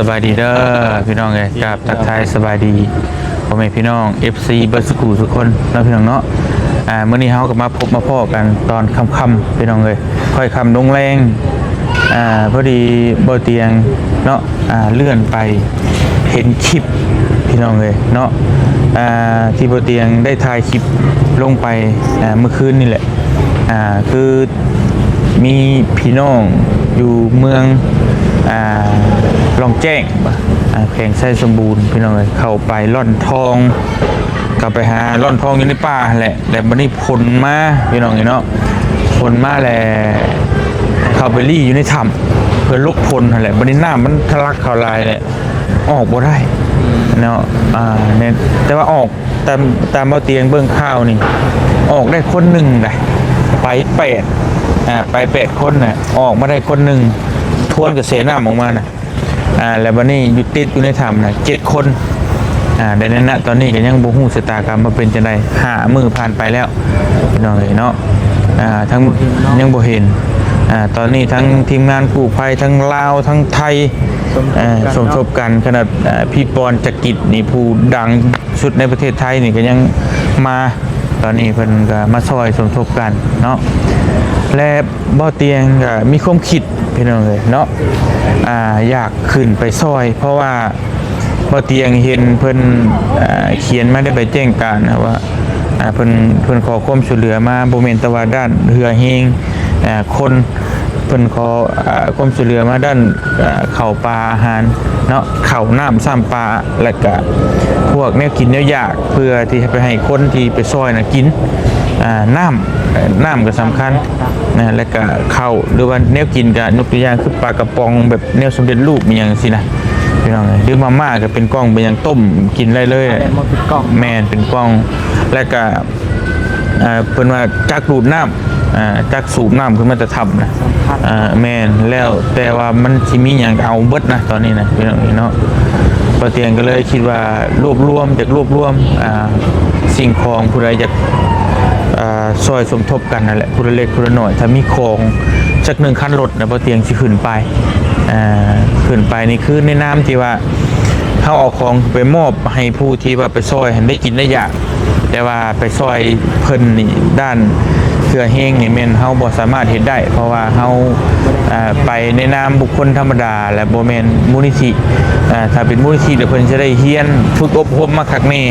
ສະບາຍດີເດີພີ່ນ້ອງເອີຍ ກາບທັກທາຍສະບາຍດີພໍ່ແມ່ພີ່ນ້ອງ ເອັຟຊີ ເບິດສຸຂູສຸຄົນເນາະພີ່ນ້ອງເນາະ. ອ່າ ມື້ນີ້ເຮົາກໍມາພົບມາພໍ້ກັນຕອນຄ່ຳໆ ພີ່ນ້ອງເອີຍ ຄ່ອຍຄ່ຳລົງແລງ. ອ່າ ພໍດີບໍ່ຕຽງເນາະ ອ່າ ເລື່ອນໄປເຫັນຄລິບພີ່ນ້ອງເອີຍເນາະ ອ່າ ທີ່ບໍ່ຕຽງໄດ້ຖ່າຍຄລິບລົງໄປ ອ່າ ມື້ຄືນນີ້ແຫຼະ. ອ່າ ຄືມີພີ່ນ້ອງຢູ່ເມືອງ ອ່າ ລ່ອງແຈ້ງ ອ່າ ແຂວງໄຊສົມບູນ ພີ່ນ້ອງເອີຍ ເຂົ້າໄປລ່ອນທອງ ກໍໄປຫາລ່ອນທອງຢູ່ໃນປ່າຫັ້ນແຫຼະ. ແລ້ວບັດນີ້ຝົນມາ ພີ່ນ້ອງເອີຍເນາະ ຝົນມາແລ້ວ ເຂົ້າໄປລີ້ຢູ່ໃນຖ້ຳ ເພື່ອຫຼົບຝົນຫັ້ນແຫຼະ. ບັດນີ້ນ້ຳມັນທະລັກເຂົ້າຫຼາຍແຫຼະ ອອກບໍ່ໄດ້ເນາະ. ອ່າ ແມ່ນ ແຕ່ວ່າອອກ ຕາມ ຕາມເບົາຕຽງເບິ່ງຂ່າວນີ້ ອອກໄດ້ຄົນໜຶ່ງໄດ໋ ໄປແປດ ອ່າ ໄປແປດຄົນນະ ອອກມາໄດ້ຄົນໜຶ່ງ ທວນກະແສນ້ຳອອກມານະ. ອ່າ ແລ້ວບັດນີ້ຢູ່ ຕິດຢູ່ໃນຖ້ຳນະ ເຈັດຄົນ. ອ່າ ໃນ ໃນ ນະ ຕອນນີ້ກໍຍັງບໍ່ຮູ້ຊະຕາກຳວ່າເປັນຈັ່ງໃດ ຫ້າມື້ຜ່ານໄປແລ້ວ ພີ່ນ້ອງເອີຍເນາະ. ອ່າ ທັງ ຍັງບໍ່ເຫັນ ອ່າ ຕອນນີ້ທັງທີມງານກູ້ໄພ ທັງລາວ ທັງໄທ ສົມທົບກັນ ອ່າ ສົມທົບກັນ ຂະໜາດ ອ່າ ພີ່ປອນ ຈະກິດ ນີ້ ຜູ້ດັງ ສຸດໃນປະເທດໄທນີ້ກໍຍັງມາ ຕອນນີ້ເພິ່ນກໍມາຊ່ອຍສົມທົບກັນເນາະ. ແລະ ເບົາຕຽງກໍມີຄວາມຄິດ ພີ່ນ້ອງເອີຍເນາະ ອ່າ ຢາກຂຶ້ນໄປຊ່ອຍ ເພາະວ່າເບົາຕຽງເຫັນເພິ່ນ ອ່າ ຂຽນມາໃນໃບແຈ້ງການນະວ່າ ອ່າ ເພິ່ນ ເພິ່ນຂໍຄວາມຊ່ວຍເຫຼືອມາ ບໍ່ແມ່ນແຕ່ວ່າດ້ານເຫື່ອແຮງ ອ່າ ຄົນ ເພິ່ນຂໍ ອ່າ ຄວາມຊ່ວຍເຫຼືອມາດ້ານ ອ່າ ເຂົ້າປາອາຫານເນາະ ເຂົ້ານ້ຳຊ້ຳປາ ແລະກະພວກແນວກິນແນວຢາກ ເພື່ອທີ່ຈະໄປໃຫ້ຄົນທີ່ໄປຊ່ອຍນະກິນ. ອ່າ ນ້ຳ ນ້ຳກໍສຳຄັນນະ ແລະກະເຂົ້າ ຫຼືວ່າແນວກິນ ກະຍົກຕົວຢ່າງຄືປາກະປ໋ອງ ແບບແນວສຳເລັດຮູບອີ່ຫຍັງຈັ່ງຊີ້ນະ ພີ່ນ້ອງເອີຍ ຫຼືມາມ່າກໍເປັນກ່ອງ ເປັນຫຍັງຕົ້ມກິນໄດ້ເລີຍ ແມ່ນ ເປັນກ່ອງ ແລະກະ ເອີ ເພິ່ນວ່າຈັກດູດນ້ຳ ອ່າ ຈັກສູບນ້ຳຂຶ້ນມາແຕ່ຖ້ຳນະ ສຳຄັນ ອ່າ ແມ່ນແລ້ວ ແຕ່ວ່າມັນຊິມີຫຍັງເອົາເບິດນະ ຕອນນີ້ນະ ພີ່ນ້ອງເນາະ. ເບົາຕຽງກໍເລີຍຄິດວ່າລວບລວມ ຢາກລວບລວມ ອ່າ ສິ່ງຂອງ ຜູ້ໃດຢາກ ອ່າ ຊ່ອຍສົມທົບກັນນັ້ນແຫຼະ ຜູ້ລະເລັກຜູ້ລະນ້ອຍ ຖ້າມີຂອງຈັກໜຶ່ງຄັນລົດນະ ເບົາຕຽງຊິຂຶ້ນໄປ ອ່າ ຂຶ້ນໄປນີ້ຄືໃນນາມທີ່ວ່າ ເຮົາເອົາຂອງໄປມອບໃຫ້ຜູ້ທີ່ວ່າໄປຊ່ອຍຫັ້ນໄດ້ກິນໄດ້ຢາກ ແຕ່ວ່າໄປຊ່ອຍເພິ່ນນີ້ ດ້ານເຫື່ອແຮງນີ້ແມ່ນເຮົາບໍ່ສາມາດເຮັດໄດ້ ເພາະວ່າເຮົາ ອ່າ ໄປໃນນາມບຸກຄົນທຳມະດາ ແລະບໍ່ແມ່ນມູນນິທິ. ອ່າ ຖ້າເປັນມູນນິທິແລ້ວເພິ່ນຈະໄດ້ຮຽນຝຶກອົບຮົມມາຄັກແນ່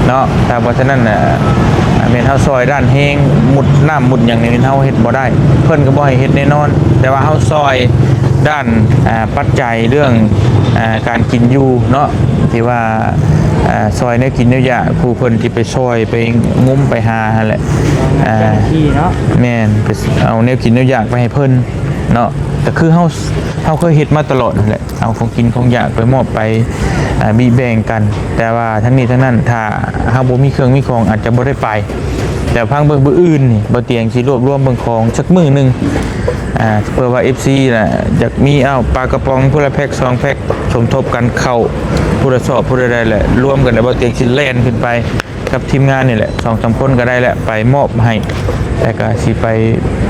ເນາະ ຖ້າບໍ່ສະນັ້ນ ອ່າ ແມ່ນເຮົາຊ່ອຍດ້ານແຮງ ມຸດນ້ຳມຸດຫຍັງນີ້ແມ່ນເຮົາເຮັດບໍ່ໄດ້ ເພິ່ນກໍບໍ່ໃຫ້ເຮັດແນ່ນອນ ແຕ່ວ່າເຮົາຊ່ອຍ ດ້ານ ອ່າ ປັດໄຈເລື່ອງ ອ່າ ການກິນຢູ່ເນາະ ທີ່ວ່າ ອ່າ ຊ່ອຍແນວກິນແນວຢາກ ຜູ້ເພິ່ນທີ່ໄປຊ່ອຍໄປງົມໄປຫາຫັ້ນແຫຼະ ອ່າ ເຈົ້າໜ້າທີ່ເນາະ ແມ່ນ ໄປເອົາແນວກິນແນວຢາກໄປໃຫ້ເພິ່ນເນາະ ກໍຄືເຮົາ ເຮົາເຄີຍເຮັດມາຕະຫຼອດຫັ້ນແຫຼະ ເອົາຂອງກິນຂອງຢາກໄປມອບໄປ ອ່າ ບີແບ່ງກັນ ແຕ່ວ່າທັງນີ້ທັງນັ້ນ ຖ້າເຮົາບໍ່ມີເຄື່ອງມີຂອງ ອາດຈະບໍ່ໄດ້ໄປ. ແຕ່ຟັງເບິ່ງມື້ອື່ນນີ້ ບໍ່ຕຽງຊິລວບລວມເບິ່ງຂອງຈັກມື້ໜຶ່ງ ອ່າ ເພື່ອວ່າ ເອັຟຊີ ນະ ຢາກມີ ເອົາ ປາກະປ໋ອງຜູ້ລະແພັກສອງແພັກ ສົມທົບກັນເຂົ້າຜູ້ລະສອບຜູ້ໃດໆ ແຫຼະ ລວມກັນແລ້ວ ບໍ່ຕຽງຊິແລ່ນຂຶ້ນໄປກັບທີມງານນີ້ແຫຼະ ສອງສາມຄົນກໍໄດ້ແຫຼະ ໄປມອບໃຫ້ ແລ້ວກໍຊິໄປ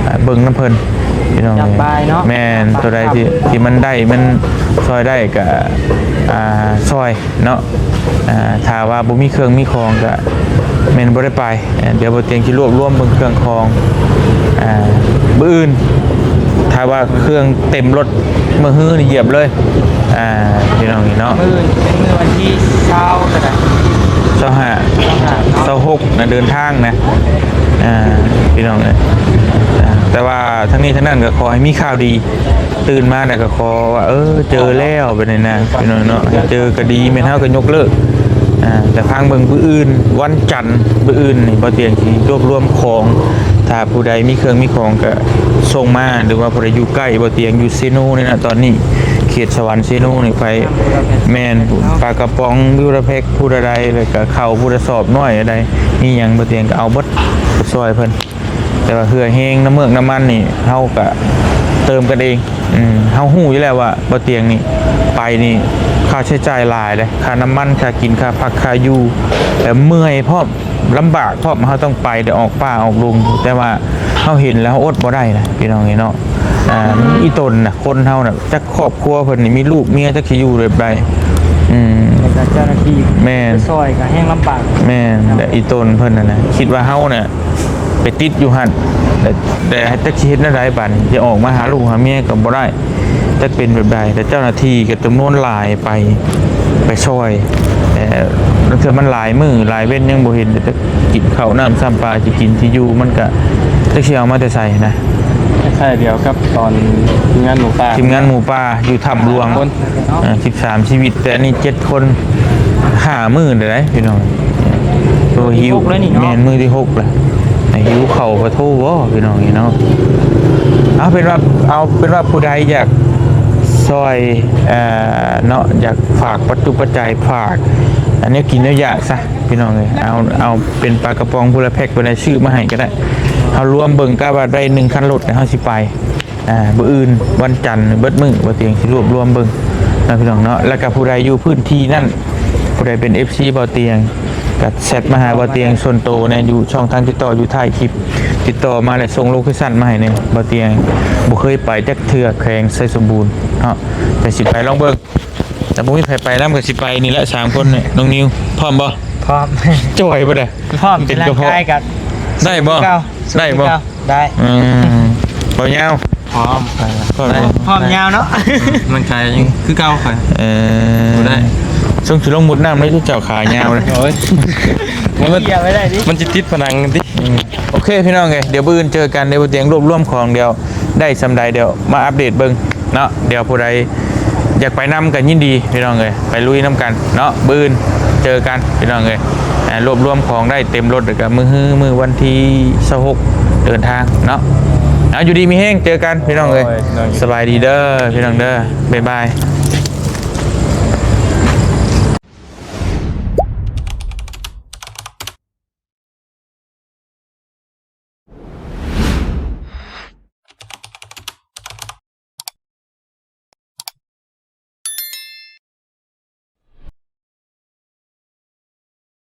ອ່າ ເບິ່ງນຳເພິ່ນ ພີ່ນ້ອງ ຈັບບາຍເນາະ ແມ່ນ ໂຕໃດທີ່ ທີ່ມັນໄດ້ ມັນຊ່ອຍໄດ້ກໍ ອ່າ ຊ່ອຍ ເນາະ ອ່າ ຖ້າວ່າບໍ່ມີເຄື່ອງມີຂອງກໍແມ່ນບໍ່ໄດ້ໄປ. ເອີ ດຽວບໍ່ຕຽງຊິລວບລວມເບິ່ງເຄື່ອງຂອງ ອ່າ ມື້ອື່ນ ຖ້າວ່າເຄື່ອງເຕັມລົດມື້ຮືນີ້ຢຽບເລີຍ ອ່າ ພີ່ນ້ອງເນາະ. ມື້ອື່ນເປັນມື້ວັນທີຊາວກໍໄດ້ ຊາວຫ້າ ຊາວຫົກນະ ເດີນທາງນະ ອ່າ ພີ່ນ້ອງເອີຍ. ອ່າ ແຕ່ວ່າທັງນີ້ທັງນັ້ນກໍຂໍໃຫ້ມີຂ່າວດີ ຕື່ນມາແລ້ວກໍຂໍວ່າ ເອີ ເຈີແລ້ວ ແບບນີ້ນະ ພີ່ນ້ອງເນາະ ໃຫ້ເຈີກໍດີ ແມ່ນເຮົາກໍຍົກເລີກ. ອ່າ ແຕ່ຟັງເບິ່ງມື້ອື່ນ ວັນຈັນ ມື້ອື່ນນີ້ ບໍ່ຕຽງຊິລວບລວມຂອງ ຖ້າຜູ້ໃດມີເຄື່ອງມີຂອງກໍສົ່ງມາ ຫຼືວ່າຜູ້ໃດຢູ່ໃກ້ ບໍ່ຕຽງຢູ່ເຊໂນນີ້ນະ ຕອນນີ້ເຂດສະຫວັນເຊໂນນີ້ໄປ ແມ່ນ ປາກະປ໋ອງ ບິວລະແພັກ ຜູ້ໃດໆ ແລ້ວກໍເຂົ້າຜູ້ລະສອບນ້ອຍໃດ ມີຫຍັງ ບໍ່ຕຽງກໍເອົາເບິດ ໄປຊ່ອຍເພິ່ນ. ແຕ່ວ່າເຫື່ອແຮງ ນ້ຳເມືອກນ້ຳມັນນີ້ ເຮົາກະເຕີມກັນເອງ. ອືມ ເຮົາຮູ້ຢູ່ແລ້ວວ່າບໍ່ຕຽງນີ້ ໄປນີ້ຄ່າໃຊ້ຈ່າຍຫຼາຍເດ້ ຄ່ານ້ຳມັນ ຄ່າກິນ ຄ່າພັກ ຄ່າຢູ່ ແລ້ວເມື່ອຍພ້ອມ ລຳບາກພ້ອມ ເຮົາຕ້ອງໄປ ໄດ້ອອກປ່າອອກດົງ. ແຕ່ວ່າ ເຮົາເຫັນແລ້ວເຮົາອົດບໍ່ໄດ້ນະ ພີ່ນ້ອງເອີຍເນາະ. ອ່າ ອີ່ຕົນນະ ຄົນເຮົານະ ຈັກຄອບຄົວເພິ່ນນີ້ມີລູກເມຍ ຈັກຊິຢູ່ແບບໃດ. ອືມ ແລ້ວກໍເຈົ້າໜ້າທີ່ ແມ່ນ ໄປຊ່ອຍກໍແຮງລຳບາກ. ແມ່ນ ແລະ ອີ່ຕົນເພິ່ນນັ້ນນະ ຄິດວ່າເຮົານະໄປຕິດຢູ່ຫັ້ນ ແຕ່ ແຕ່ຈັກຊິເຮັດແນວໃດບາດນີ້ ຊິອອກມາຫາລູກຫາເມຍກໍບໍ່ໄດ້. ຈັກເປັນແບບໃດ ແຕ່ເຈົ້າໜ້າທີ່ກໍຈຳນວນຫຼາຍໄປ ໄປຊ່ອຍ ແຕ່ລາງເທື່ອມັນຫຼາຍມື້ຫຼາຍເວັນຍັງບໍ່ເຫັນ ແຕ່ກິນເຂົ້ານ້ຳຊ້ຳປາ ຊິກິນຊິຢູ່ ມັນກະຈັກຊິເອົາມາແຕ່ໃສນະ. ຄ້າຍໆດຽວກັບຕອນທີມງານໝູປ່າ ທີມງານໝູປ່າຢູ່ຖ້ຳຫຼວງ ຄົນ ເອີ ສິບສາມຊີວິດ ແຕ່ອັນນີ້ເຈັດຄົນ ຫ້າມື້ໄດ້ໄດ໋ພີ່ນ້ອງ. ໂຕຫິວ ມື້ທີຫົກແລ້ວນີ້ເນາະ ແມ່ນມື້ທີຫົກແລ້ວ ຫິວເຂົ້າກະໂທບໍ່ພີ່ນ້ອງເອີຍເນາະ. ເອົາເປັນວ່າ ເອົາເປັນວ່າຜູ້ໃດຢາກຊ່ອຍ ເອີ ເນາະ ຢາກຝາກປັດຈຸປັດໄຈ ຝາກອັນແນວກິນແນວຢາກຊະພີ່ນ້ອງເອີຍ ເອົາ ເອົາເປັນປາກະປ໋ອງຜູ້ລະແພັກ ຜູ້ໃດຊື້ມາໃຫ້ກໍໄດ້. ເຮົາລວມເບິ່ງ ກະວ່າໄດ້ໜຶ່ງຄັນລົດ ແລ້ວເຮົາຊິໄປ ອ່າ ມື້ອື່ນວັນຈັນເບິດມື້ ບ່າວຕຽງຊິລວບລວມເບິ່ງເນາະ ພີ່ນ້ອງເນາະ. ແລ້ວກໍຜູ້ໃດຢູ່ພື້ນທີ່ນັ້ນ ຜູ້ໃດເປັນເອັຟຊີບ່າວຕຽງ ກໍແຊັດມາຫາບ່າວຕຽງສ່ວນໂຕແດ່ ຢູ່ຊ່ອງທາງຕິດຕໍ່ຢູ່ທ້າຍຄລິບ ຕິດຕໍ່ມາ ແລະ ສົ່ງໂລເຄຊັນມາໃຫ້ແດ່. ບ່າວຕຽງບໍ່ເຄີຍໄປຈັກເທື່ອແຂວງໄຊສົມບູນເນາະ ແຕ່ຊິໄປລອງເບິ່ງ ແຕ່ບໍ່ມີໃຜໄປນຳ ກໍຊິໄປນີ້ແຫຼະ ສາມຄົນນີ້. ນ້ອງນິວ ພ້ອມບໍ່? ພ້ອມ. ຈ່ອຍບໍ່ໄດ້? ພ້ອມ. ເປັນກະເພາະ ຮ່າງກາຍກໍ ໄດ້ບໍ່? ເກົ່າ ໄດ້ບໍ່? ໄດ້. ອືມ ເບົາຍາວ ພ້ອມ ພ້ອມ ໄດ້ ພ້ອມຍາວເນາະ. ອືມ ມັນກາຍຍັງຄືເກົ່າຂ້ອຍ ເອີ ບໍ່ໄດ້. ຊ່ວງຊິລົງມຸດນ້ຳເລີຍ ເຈົ້າຂາຍາວເລີຍ. ໂອ້ຍ ມັນ ມັນຊິຕິດຜະໜັງຕິ. ອືມ ໂອເຄ ພີ່ນ້ອງເອີຍ ດຽວມື້ອື່ນເຈີກັນ ດຽວບ່າວຕຽງລວບລວມຂອງ ດຽວໄດ້ສ່ຳໃດ ດຽວມາອັບເດດເບິ່ງເນາະ. ດຽວຜູ້ໃດຢາກໄປນຳກໍຍິນດີ ພີ່ນ້ອງເອີຍ ໄປລຸຍນຳກັນເນາະ. ມື້ອື່ນເຈີກັນ ພີ່ນ້ອງເອີຍ. ອ່າ ລວບລວມຂອງໄດ້ເຕັມລົດ ແລ້ວກໍມື້ຮື ມື້ວັນທີຊາວຫົກເດີນທາງເນາະ. ເອົາ ຢູ່ດີມີແຮງ ເຈີກັນ ພີ່ນ້ອງເອີຍ. ໂອ້ຍ ສະບາຍດີເດີ ພີ່ນ້ອງເດີ ບາຍບາຍ.